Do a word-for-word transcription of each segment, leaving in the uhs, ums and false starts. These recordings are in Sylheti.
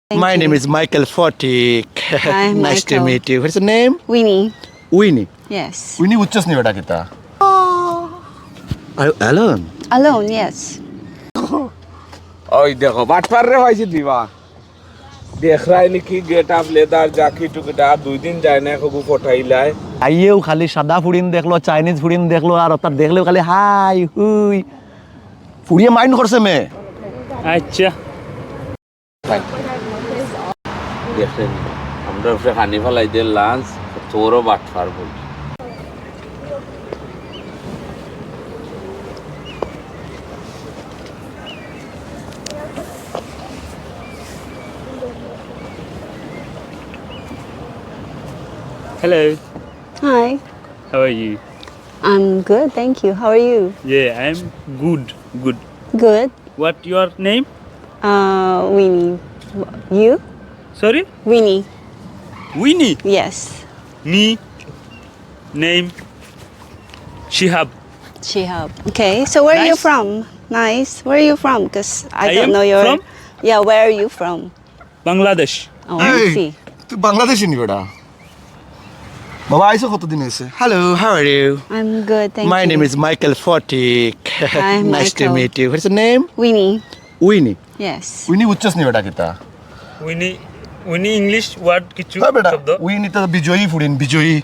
Thank My you. name is Michael Fotik. Hi, Nice to Michael. meet you. What's your name? Winnie. Winnie. Yes. Winnie বুঝছস নি বেটা কিতা? Are you alone? Alone, yes. ওই দেখো, বাটপার রে পাইছি দিবা। দেখরায় নি কি গেট আপ, লেদার, জাকি টুকিটা, আর দুই দিন যায় না, কগু ফটাইলায়। আইয়েও খালি সাদা ফুড়িন দেখলো, চাইনিজ ফুড়িন দেখলো, আর ওটা দেখলেও খালি হাই, হুই। ফুড়িয়ে মাইন্ড করছে মে। আচ্ছা। দেখছেন, আমরা উপরে খানি ফালাই দিয়ে লাঞ্চ, তোরও বাটপার বল। Hello. Hi. How are you? I'm good, thank you. How are you? Yeah, I'm good, good. Good. What your name? Uh, Winnie. You? Sorry? Winnie. Winnie? Yes. Me? Name? Shihab. Shihab. Okay, so where are you Nice. from? Nice. Where are you from? Because I I don't am know your. from? Yeah, where are you from? Bangladesh. Oh, I এই, see. তুই বাংলাদেশি নি বেটা? বাবা, আইছো কতদিন হয়েছে? Hello, how are you? I'm good, thank My you. name is Michael Fotik. Hi, Nice to Michael. meet you. What's your name? Winnie. Winnie. Yes. Winnie বুঝছস নি বেটা কিতা? উইনি, উইনি ইংলিশ ওয়ার্ড কিছু হ্যাঁ বেটা, শব্দ। উইনি তো বিজয়ী ফুড়িন, বিজয়ী।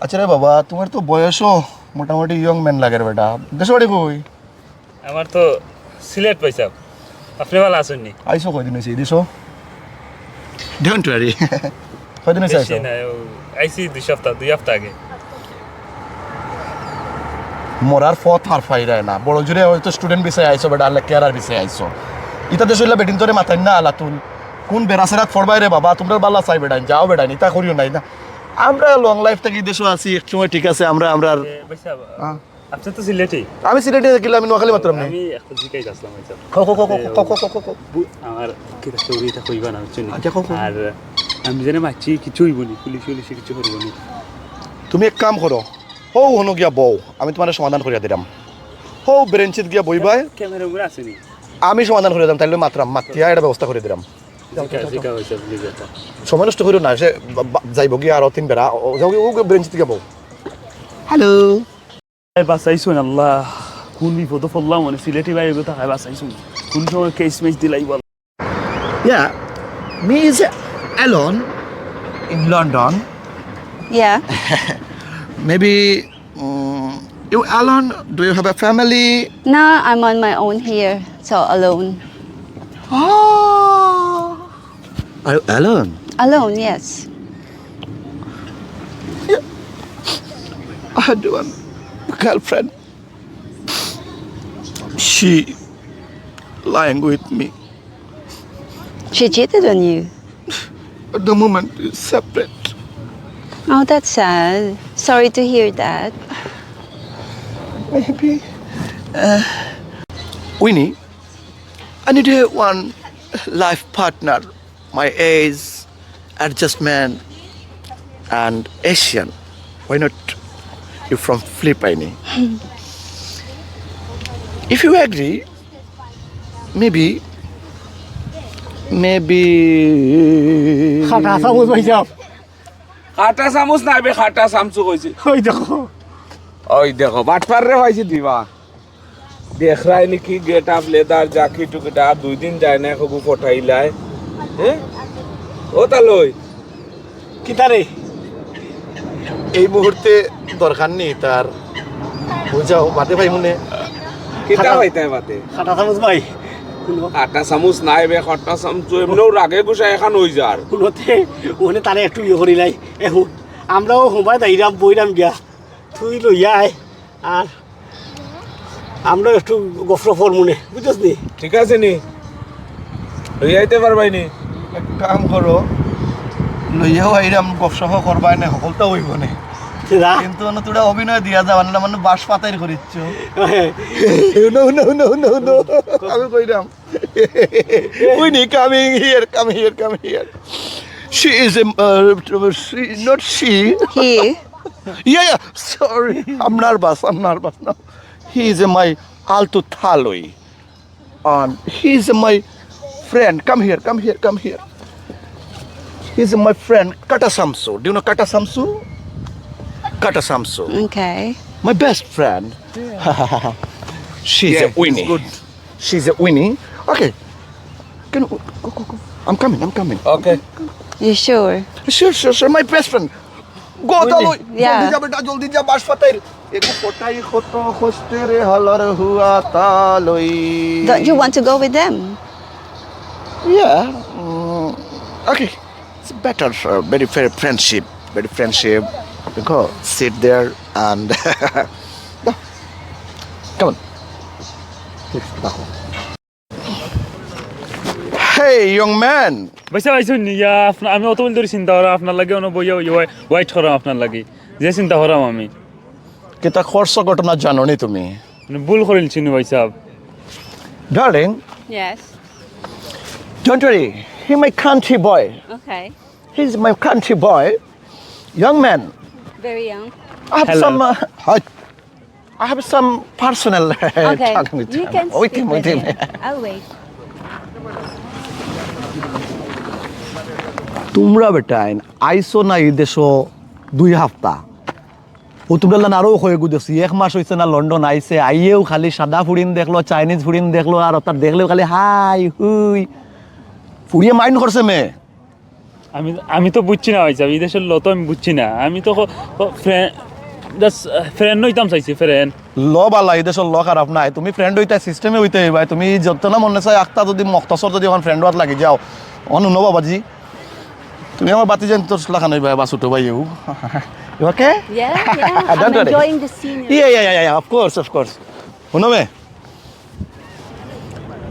আচ্ছা রে বাবা, তোমার তো বয়সও মোটামুটি ইয়ং ম্যান লাগে রে বেটা। দেশ বাড়ি কই? আমার তো সিলেট পাইছাম। আপনি ভালা আছইন নি? আইছো কয়দিন হইছে এই দেশো? Don't worry. কয়দিন হইছে বেশি আইছো? না, ও, আইছি দুই সপ্তাহ, দুই সপ্তাহ আগে। মরার পথ আর ফাইরায় না। বড় জোরে হয়তো স্টুডেন্ট ভিসায় আইছো, বেটা, লেকচারার ভিসায় আইছো। ইতা দেশো ইলা বেটিন তোরে মাতাইন না, আলা তুল। কোন বেড়াছেরাত পড়বায় রে বাবা, তোমরা বালা চাই বেটাইন, যাও বেটাইন, ইতা করিও নাই না। আমরা লং লাইফ থাকি দেশো আছি, এক সময় ঠিক আছে, আমরা, আমরা এ, ভাই সাহেব, হ্যাঁ। আপনি তো সিলেটি। আমি সিলেটি থাকি, আমি নোয়াখালী মাতরাম নি। আমি একটা জিকাই আসলাম, ভাই সাহেব। কও, কও, কও, কও, এ, কও, কও, কও, কও। বু-, আমার কিতা করি ইতা কইবা না, বুঝছো নি? আচ্ছা, কও, কও। আর আমি জানি মারছি, কিছু হইব নি, পুলিশ উলিশে কিছু করব নি। তুমি এক কাম করো, হউ হনো গিয়া বও, আমি তোমার সমাধান করিয়া দিলাম। হউ বেরেঞ্চিত গিয়া বইবায়। ক্যামেরা উপরে আছে নি? আমি সমাধান করিয়া দিলাম, তাইলে মাতরাম, মাতিয়া একটা ব্যবস্থা করিয়া দিলাম। জিকা, জিকা হইছে, পুলিশ এটা। সময় নষ্ট করিও না, সে বা-, বা-, যাইব গিয়া আরো তিন বেড়া, ও, ও, যাও গিয়া, ও গিয়া বেরেঞ্চিত গিয়া বও। হ্যালো। এ বাঁচাইছইন আল্লাহ, কোন বিপদো পড়লাম, মানে সিলেটি ভাই এগুলো থাকায় বাঁচাইছইন। কোন সময় কেস মেস দিলাই বল। Yeah, me is alone in London. Yeah. Maybe, mm, you alone? Do you have a family? No, I'm on my own here, so alone. Oh. Are you alone? Alone, yes. Yeah. I had one girlfriend. She lying with me. She cheated on you? At the moment, we're separate. Oh, that's sad. Sorry to hear that. Maybe. Uh, Winnie, I need a one life partner. My age, adjustment, and Asian. Why not you from Philippines? If you agree, maybe, maybe. খাটা চামচ ভাই সাহেব। খাটা চামচ নাই বে, খাটা চামচু কইছি। ওই দেখো। ওই দেখো, বাটপার রে পাইছি দিবা। দেখরায় নি কি গেট আপ, লেদার, জাকি টুকিটা, আর দুই দিন যায় না, কগু ফটাইলায়। হ্যাঁ? ও তা লই। কিতা রে? এই মুহূর্তে দরকার নেই তার। বুঝাও, বাদে ভাই মনে। কিতা খাটা-, হইতায় বাদে? খাটা চামচ ভাই। হুনো। খাটা চামচ নাই বে, খাটা চামচ এমনেও রাগে গুছায় এখান হই যার। হুনোতে, ওনে তারে একটু ইয়ে করিলাই। এ হুন, আমরাও হুমায় দাইরাম, বইরাম গিয়া। তুই লইয়া আয়। আর আমরা একটু গফরফর মনে, বুঝছস নি? ঠিক আছে নি? লইয়া আইতে পারবায় নি? এক কাম করো, লইয়াও আইরাম, গফসফ করবায় নে, হকলতা অইবো নে। যা। কিন্তু অনো তোরা অভিনয় দিয়া যাবা না, মানে বাঁশ পাতাইর করিচ্ছ। হ্যাঁ। No, no, no, no, no। আমি কইরাম। Winnie, coming here, come here, come here. She is a, uh, she, not she. He. Yeah, yeah, sorry. I'm nervous, I'm nervous now. He is my alto thaloi. And he is my friend. Come here, come here, come here. He's my friend, Kata Samsu. Do you know Kata Samsu? Kata Samsu. Okay. My best friend. She's Yeah, a Winnie. It's good. She's a Winnie. Okay. Can, go, go, go. I'm coming, I'm coming. Okay. You sure? Sure, sure, sure. My best friend. Go, চলো। Yeah. জলদি যা বেটা, জলদি যা, বাস ফাতাইর। এগু ফটাই কত কষ্টের হালার হুয়া তালই। Don't you want to go with them? Yeah. Mm, okay. It's better, uh, very fair friendship. Very friendship. Go sit there and go. Come on. Hey, young man. ভাইসাব, আইছইন নি? ইয়া, আপনা-, আমি অত বইল ধরি চিন্তা করাম আপনার লাগি, অনো বইয়া বইয়া ওয়াই-, ওয়াইট করাম আপনার লাগি। যে চিন্তা করাম আমি। কিতা করছো ঘটনা জানো নি তুমি? মানে ভুল করিলছি নি ভাইসাব। Darling, Yes. don't worry. He my country boy. Okay. He's my country boy. Young man, Very young. I have Hello. some. Uh, hi. I have some personal uh, Okay, talk with you him. Can With speak him, with him. I'll wait. তোমরা বেটাইন আইছো না এই দেশো দুই হাপ্তা। ও তোমরা লান আরো কয়েকগু দেখছি, এক মাস অইছে না লন্ডন আইছে, আইয়েও খালি সাদা ফুড়িন দেখলো, চাইনিজ ফুড়িন দেখলো, আর ওটা দেখলেও খালি হাই হুই। ফুড়িয়ে মাইন্ড করছে মে। আমি, আমি তো বুঝছি না ভাইসাব, এই দেশর ল তো আমি বুঝছি না। আমি তো ফ্রেন্ড, জাস্ট ফ্রেন্ড অইতাম চাইছি, ফ্রেন্ড। ল বালা, এই দেশর ল খারাপ নায়। তুমি ফ্রেন্ড অইতা সিস্টেমে অইতে অইবায়। তুমি যত না মনে চায় আখতা যদি মখতসর যদি অখন ফ্রেন্ড অওয়াত লাগি যাও, অখন হুনো বাবাজি, তুমি আমার বাতি জান তোর লাখান অইবায় বা ছোট ভাইও। Okay? Yeah, yeah. Don't I'm worry. Enjoying the scenery. Yeah, yeah, yeah, yeah, of course, of course. হুনো মে,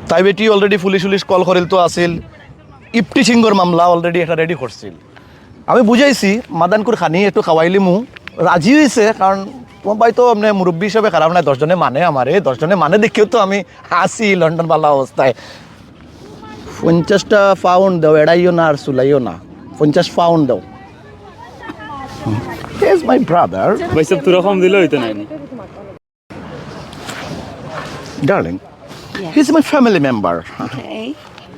তাই বেটি অলরেডি পুলিশ উলিশ কল করিল তো আছিল, ইফটিচিংর মামলা অলরেডি একটা রেডি করছিল। আমি বুঝাইছি মাদানকুর খানি একটু খাওয়াইলিমু, রাজি অইছে, কারণ তোমার ভাই তো এমনি মুরব্বী হিসাবে খারাপ নায়, দশ জনে মানে আমারে, দশ জনে মানে দেখিও তো আমি আছি লন্ডন বালা অবস্থায়। পঞ্চাশটা পাউন্ড দাও, এড়াইও না আর চুলাইও না, পঞ্চাশ পাউন্ড দাও। He's my brother. ভাইসাব, তোরা কম দিলে অইতো নায় নি। Darling, he's my family member. Okay.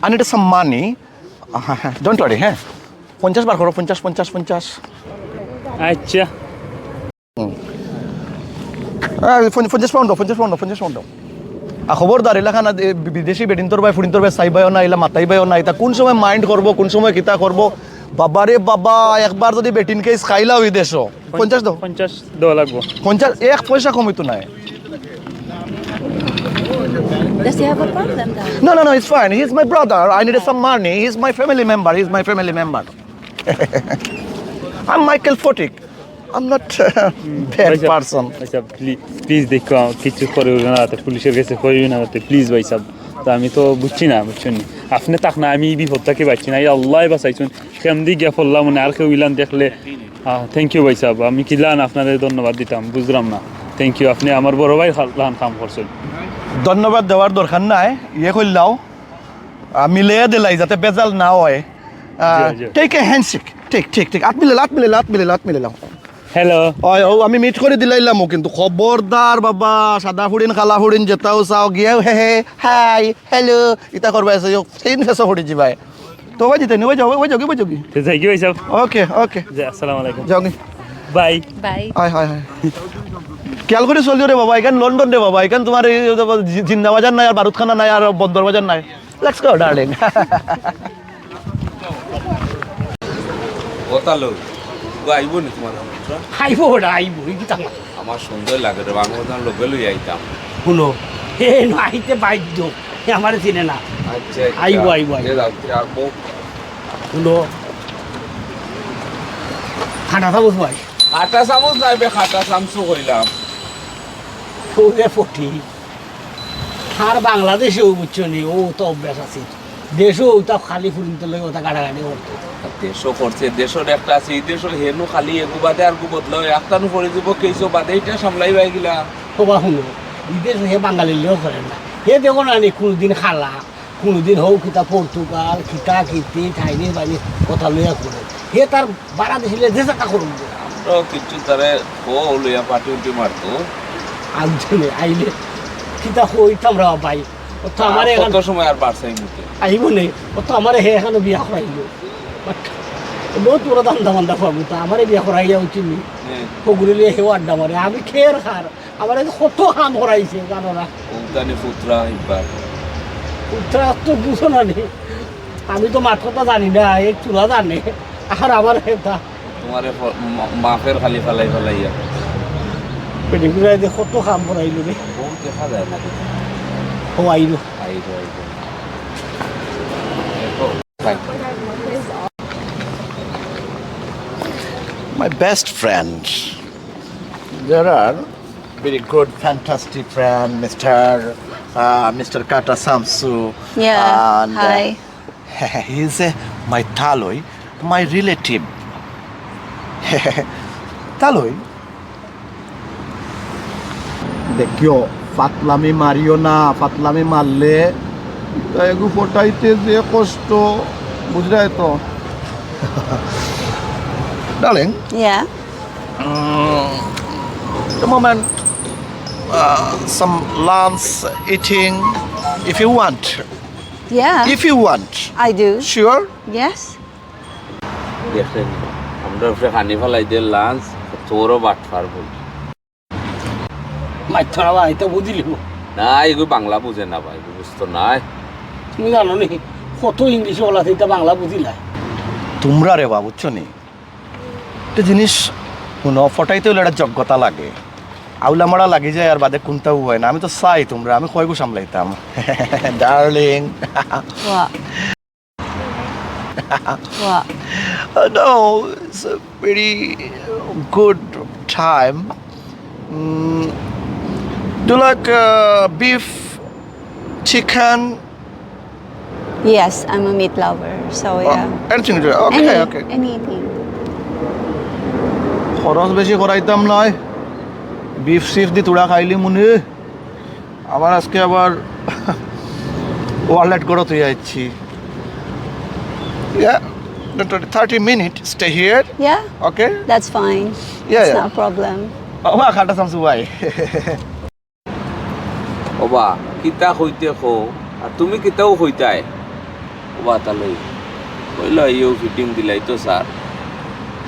I need some money. Don't worry, হ্যাঁ? পঞ্চাশ বার করো, পঞ্চাশ, পঞ্চাশ, পঞ্চাশ। আচ্ছা। আহ, পঞ্চ-, পঞ্চাশ পাউন্ড দাও, পঞ্চাশ পাউন্ড দাও, পঞ্চাশ পাউন্ড দাও। আর খবরদার, এলাকা না, এ, বি-, বিদেশি বেটিন্তর বায়, ফুড়িন্তর বায়, চাইবায়ও না, ইলা মাতাইবায়ও না, ইতা কোন সময় মাইন্ড করবো, কোন সময় কিতা করবো। বাবা রে বাবা, একবার যদি বেটিন কেস খাইলা অই দেশো। পঞ্চাশ দাও। পঞ্চাশ দেওয়া লাগবো। পঞ্চাশ, এক পয়সা কম অইতো নায়। Does he have a problem, though? No, no, no, it's fine. He's my brother. I need some money. He's my family member. He's my family member. I'm Michael Fotik. I'm not a bad person. আচ্ছা, please, please দেখো, আমার কিছু করে উঠবে না, রাতে পুলিশের কাছে কইবে না, রাতে প্লিজ ভাইসাব। তো আমি তো বুঝছি না, বুঝছইন নি? আপনে থাকনা, আমি এই বিপদ থাকি বাঁচছি না, এই আল্লায় বাঁচাইছইন। কেমদি গিয়া পড়লাম, মানে, আর কেউ ইলান দেখলে, থ্যাংক ইউ ভাইসাব। আমি কিলান আপনারে ধন্যবাদ দিতাম, বুঝলাম না। থ্যাংক ইউ, আপনে আমার বড় ভাইর লাখান কাম করছইন। ধন্যবাদ দেওয়ার দরকার নাই, ইয়ে করলাও, আহ, মিলিয়ে দিলাই যাতে বেজাল না হয়। জি, জি। Take a handshake. ঠিক, ঠিক, ঠিক। আত মিলে লাও, আত মিলে লাও, আত মিলে লাও, আত মিলে লাও। হ্যালো। ওই, ও, আমি মিট করি দিলাইলাম, কিন্তু খবরদার বাবা, সাদা ফুড়িন, কালা ফুড়িন, যেতাও চাও, গিয়াও হে হে, হাই, হ্যালো, ইতা করবা আছে, ইয়ো, তিন ফেসো ফুড়ি যিবায়। তো ওই যিতে নি, ওই যাও, ওই যাওগি, ওই যাওগি। তো যাই কি ভাইসাব? ওকে, ওকে, জি, আসসালামু আলাইকুম। যাওগি। Bye. Bye. Hi, hi, hi. খেয়াল করি চলিও রে বাবা, এখান লন্ডন রে বাবা, এখান তোমার এই জি-, জিন্দাবাজার নাই, আর বারুদখানা নাই, আর বন্দর বাজার নাই। Let's go, darling. কথা লই। ও আইবো নি তোমার? আইবো ওরা, আইবো, এই কিতা আমার? আমার সুন্দর লাগে রে, বাংলা লগে লই আইতাম। শুনো, হে না আইতে বাধ্য, হে আমারে চিনে না। আচ্ছা, আইবো, আইবো, আইবো। এ রাত্রে আর বউ। শুনো, খাটা চামচ ভাই। খাটা চামচ নাই বে, খাটা চামচু কইলাম। সৌদে ফটি। আর বাংলাদেশেও বুঝছো নি, ও তো অভ্যাস আছে। দেশও ওটা খালি ফুরিনতে লই ওটা গাড়াগাড়ি করতো। দেশও করছে, দেশর একটা আছে, এই দেশও হেনু খালি এগু বাদে আর গু বদলা হয়, একটানু পড়ে দিব, কেইসো বাদে এটা সামলাই বাই গিলা। হবা শুনো, বিদেশ হে বাঙালির লিও করে না। হে দেখো না নি, কোনোদিন খালা, কোনোদিন হোক কিতা পর্তুগাল, কিতা কিতি, চাইনিজ বাইনিজ কথা লইয়া করে। হে তার বাড়া দেশিলে যে চাকা করুন। তো কিছু তারে ও লইয়া পার্টি উল্টি মারতো। আনজনে আইলে কিতা কইতাম রে ভাই? ও তো আমার আর এখান কত সময় আর বাড়ছাই মুখে? আইব নেই, ও তো আমার হে এখানে বিয়া করাইল। But বহুত বড় ধান্দা বান্দা পাবো তো, আমারে বিয়া করাইয়া উচিত নি। হ্যাঁ। হগুরে লিয়ে হেও আড্ডা মারে, আমি খের খার, আমারে কত কাম করাইছে, জানো না? ওখানে পুত্রা একবার। পুত্রা তো বুঝো না নি, আমি তো মাত কথা জানি না, এই চুলা জানে, আর আমার এটা। তোমারে ফ-, মা-, মাফের খালি ফালাই ফালাইয়া। বেটি গুলাই যে কত কাম করাইলো রে। বউ দেখা যায় না। ও আইলো। আইলো, আইলো। দেখো। My best friend. There are very good, fantastic friend, Mister, uh, Mister Kata Samsu. Yeah, and, uh, hi. He is, uh, my Taloi, my relative. Taloi, দেখিও, ফাতলামি মারিও না, ফাতলামি মারলে এগু ফটাইতে যে কষ্ট, বুঝরায় তো। Darling, yeah. Mm, the moment, uh, some lunch, eating, if you want. Yeah. If you want. I do. Sure? Yes. দেখছেন, আমরা উপরে খানি ফালাই দিয়ে লাঞ্চ, তোরও বাটফার বল। মাইথরা ভাই, এটা বুঝিলি না? না, এগু বাংলা বুঝে না ভাই, এগু বুঝতো নায়। তুমি জানো নি, কত ইংলিশ ওলা আছে, এটা বাংলা বুঝিলায়। তোমরা রে বা, বুঝছো নি? একটা জিনিস হুনো, ফটাইতে অইলে একটা যোগ্যতা লাগে। আউলা মারা লাগি যায় আর বাদে কুনটাউ অয় না। আমি তো চাই তোমরা, আমি কয়গু সামলাইতাম। Darling. What? What? Uh, no, it's a very good time. Mm, do you like, uh, beef, chicken? Yes, I'm a meat lover, so, uh, yeah. Anything to, okay, any, okay. Anything. খরচ বেশি করাইতাম নায়, বিফ সিফ দি তোরা খাইলি মুনি। আবার আজকে আবার ওয়ালেট করে তুই আইছি। Yeah, don't worry, thirty minute, stay here. Yeah? Okay? That's fine. Yeah, that's yeah. No problem. বাবা, খাটা শামসু ভাই। ওবা, কিতা কইতে কও, আর তুমি কিতাও কইতায়? ওবা, তাহলে কইলো, ইয়েও ফিটিং দিলাই তো, স্যার।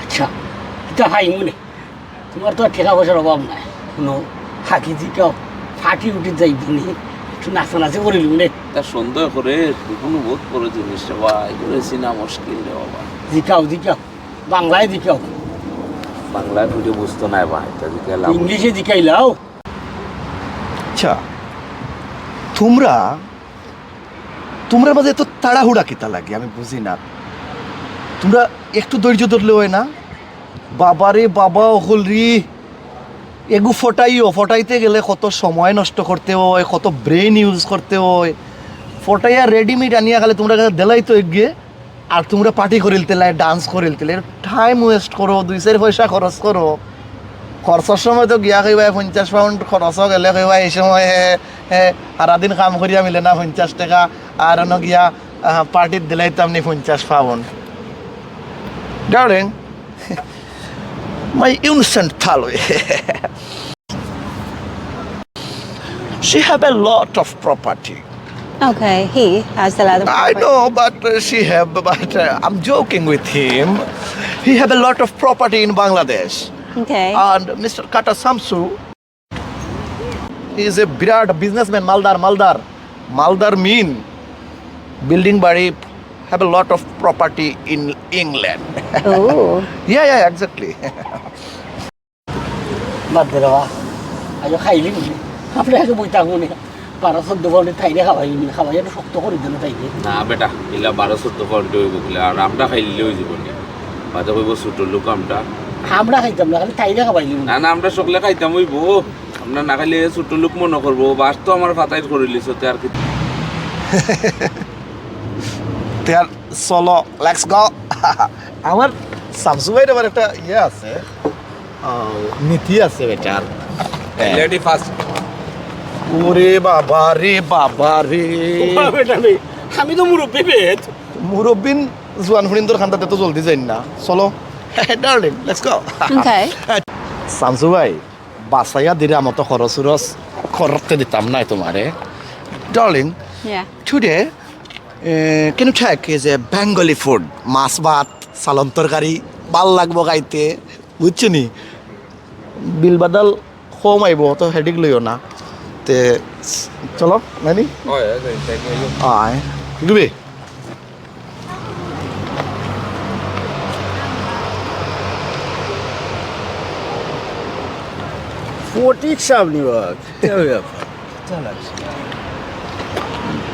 আচ্ছা, কিতা হাই মনে? তোমার তো আর টেকা পয়সার অভাব নাই। হুনো, হাকি জিকাও, ফাটি উঠি যাইবো নি, একটু নাচানাচি করিলু নে। তা সন্দেহ করে, কোনো বহুত বড় জিনিস রে ভাই, করে চিনা মুশকিল রে বাবা। জিকাও, জিকাও, বাংলায় জিকাও। বাংলায় বুঝে বুঝতো নায় ভাই, তা জিকাইলাম। ইংলিশে জিকাইলাও। আচ্ছা, তোমরা, তোমরার মাঝে এত তাড়াহুড়া কিতা লাগে? আমি বুঝি না। তোমরা একটু ধৈর্য ধরলে অয় না? বাবা রে বাবা, অকল রে, এগু ফটাইও, ফটাইতে গেলে কত সময় নষ্ট করতে অয়, কত brain use করতে অয়। ফটাইয়া readymade আনিয়া খালি তোমরা কাছে দিলাইতো এগিয়ে, আর তোমরা party করিলতে লাই, dance করিলতে লাই, time waste করো, দুই চাইর পয়সা খরচ করো। খরচর সময় তো গিয়া কইবায় পঞ্চাশ পাউন্ড খরচ গেলে কইবায় এই সময় হে, হে, সারাদিন কাম করিয়া মিলে না পঞ্চাশ টেকা, আর অনো গিয়া, আহ, পার্টিত দিলাইতাম নি পঞ্চাশ pound. Darling, my innocent Taloi. She have a lot of property. Okay, he has a lot of property. I know, but, uh, she have, but, uh, I'm joking with him. He have a lot of property in Bangladesh. Okay. And Mister Kata Samsu, he is a বিরাট businessman, মালদার, মালদার। মালদার mean building বাড়ি, have a lot of property in England. Oh. Yeah, yeah, exactly. বাদ দে রে বা। আইও খাইলি বুঝলি। আমরা আগে বইতাম মনে। বারো চোদ্দ পাউন্ডে তাইরে খাওয়াই, খাওয়াই একটু শক্ত করি দিল তাইরে। না বেটা, ইলা বারো চোদ্দ পাউন্ডে অইবো কিলা, আর আমরা খাইলে অইযিবো নি। বাদে কইবো ছোট লোক আমরা। আমরা খাইতাম না, খালি তাইরে খাওয়াইলি মনে। না, না, আমরা সকলে খাইতাম অইবো। আমরা না খাইলে ছোট লোক মনে করবো। বাস তো আমার ফাতাইর করিলিছ, তে আর কি। তে আর চলো, let's go. আমার শামসু ভাইর আবার একটা ইয়ে আছে। আহ, নীতি আছে বেটার। হ্যাঁ। Lady first। ওরে বাবা রে, বাবা রে। ও বেটা রে, আমি তো মুরব্বি বেদ। মুরব্বিন জুয়ান ফুড়িন্তর কান্দাত তো জলদি যাইন না। চলো। Darling, let's go. Okay. Shamsu ভাই, বাঁচাইয়া দিরাম, অত খরচ উরচ করতে দিতাম নায় তোমারে। Darling, yeah, today, uh, can you take is a Bengali food, মাছ ভাত? সালন তরকারি, ভালা লাগবো খাইতে, বুঝছো নি? বিল বাদাল কম আইবো, অত হেডেক লইও না। তে চলো, নানি? অয়, অয়, যাই, যাই, যাই। আয়। গুবি। ফটিক সাব নি বা, কিতা ব্যাপার? কিতা লাগছে?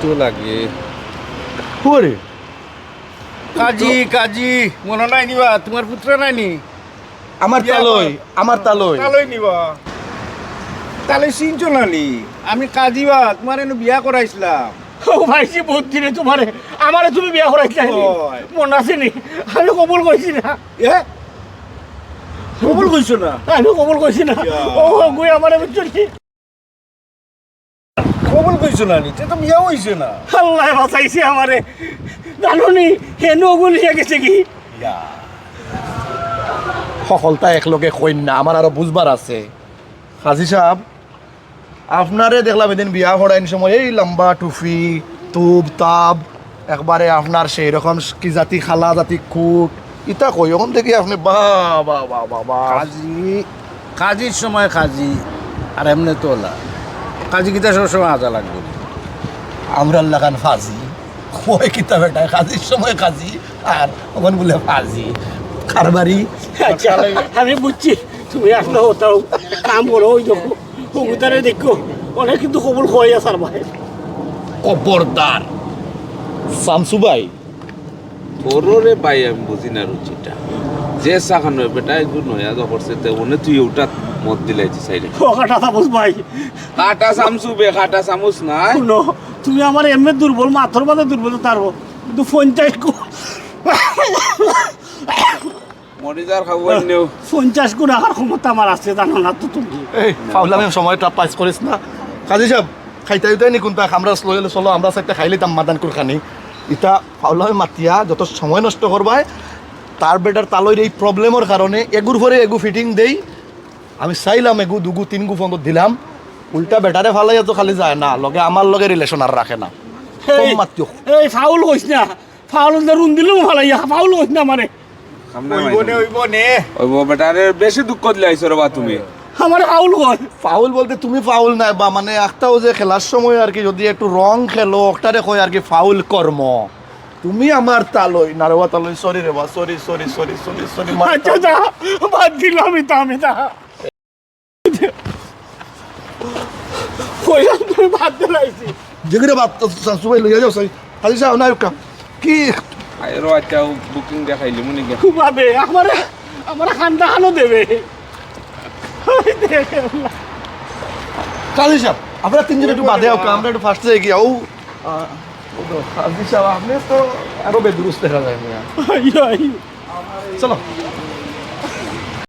তো লাগে। ওরে। কাজী, কাজী, মনো নাই নি বা, তুমার পুত্র নাই নি? আমার বিয়া তালই, কর-, আমার তালই। তালই নি বা। তালই চিনছো না নি? আমি কাজী বা, তুমার এনে বিয়া করাইছিলাম। ও ভাইজি, বহুত দিনে তুমারে, আমারে তুমি বিয়া করাইছিলা নি? অয়। মনো আছে নি? আমি কবুল কইছি না। এ? কবুল কইছো না? আমি কবুল কইছি না। ইয়া। ও, গুই আমারে বুঝছো নি? কবুল কইছো না নি? তে তো বিয়া অইছে না। আল্লায় বাঁচাইছে আমারে। জানো নি, হেনু ওগুন লিয়া গেছে কি? ইয়া। হকলতা একলগে কইন না, আমার আরো বুঝবার আছে। কাজী সাব, আপনারে দেখলাম এদিন বিয়া করাইন সময় এই লম্বা টুপি, তুব তাব, একবারে আপনার সেই রকম কি জাতি, খালা জাতি কুট, ইতা কই, অখন দেখি আপনে বা, বা, বা, বা, বা। কাজী, কাজীর সময় কাজী, আর এমনে তো অলা। কাজী কিতা সব সময় আজা লাগবো? আমরার লাখান ফাজি, কয় কিতা বেটায়, কাজীর সময় কাজী, আর অখন বুলে ফাজি। কারবারি। আচ্ছা, আমি বুঝছি, তুমি আসলে হতাও কাম করো, ওই দেখো, কবুতরে দেখো, অনেক কিন্তু কবুল খোয়াইয়া সার ভাই। খবরদার। শামসু ভাই, তোরও রে ভাই আমি বুঝি না রুচিটা। যে সাখানো বেটা একটু নয়া দখরছে, তে মনে তুই ওটা মত দিলাইছি সাইডে। ও কাটা চামচ ভাই। কাটা চামচু বে, কাটা চামচ নাই। শুনো, তুমি আমার এমনি দুর্বল, মাথার মাঝে দুর্বল তারও, কিন্তু পঞ্চাশ গু-, মরিদার খাবো নেও। পঞ্চাশ গুণ রাখার ক্ষমতা আমার আছে, জানো না তো তুমি। এই, ফাউলামি সময়টা পাস করিস না। কাজী সাহেব, খাইতে হইতে নি কোনটা? আমরা স্লো হইলে চলো, আমরা একটা খাইলিতাম মাদান কুরখানি। ইতা ফাউলামি মাতিয়া যত সময় নষ্ট করবায়, তার বেটার তালইর এই প্রবলেমর কারণে এগুর পরে এগু ফিটিং দেই। আমি চাইলাম এগু দুগু তিনগু ফোন দিলাম, উল্টা বেটারে ফালাইয়া তো খালি যায় না, লগে আমার লগে রিলেশন আর রাখে না। কম এই, মাতিও। এই ফাউল কইস না, ফাউল যে রুন দিলাম ফালাইয়া, ফাউল কইস না আমারে। সামনে ওইব নে, ওইব নে। ওইব বেটারে বেশি দুঃখ দিলে আইছো রে বা তুমি। আমারে ফাউল কয়। ফাউল বলতে তুমি ফাউল নায় বা, মানে একটাও যে খেলার সময় আর কি যদি একটু রং খেলো, ওটারে কয় আর কি ফাউল কর্ম। তুমি আমার তালই, নারোয়া তালই, সরি রে বা, sorry, sorry, sorry, sorry, sorry, মার আচ্ছা, যা, বাদ দিলাম আমি তা, আমি তা। কইলাম তুমি বাদ দিলাইছি। যেগুলো বাদ তো সবাই লইয়া যাও, সবাই। কাজী সাহেব, না, ওকা। কি? আরে, আচ্ছা, বুকিং দেখাইলি, মনে গিয়া। খুব ভাবে, আমারে, আমারে খান্দা খানো দেবে। ওই দেখ। কাজী সাহেব, আমরা তিনজন একটু বাদে আউক্কা, আমরা একটু ফার্স্টে যাই গিয়া। ও, আহ, ও তো, কাজী সাহেব, আপনি তো আরো বেদুরুস্ত দেখা যায়, মিয়া। ওই, ওই। চলো।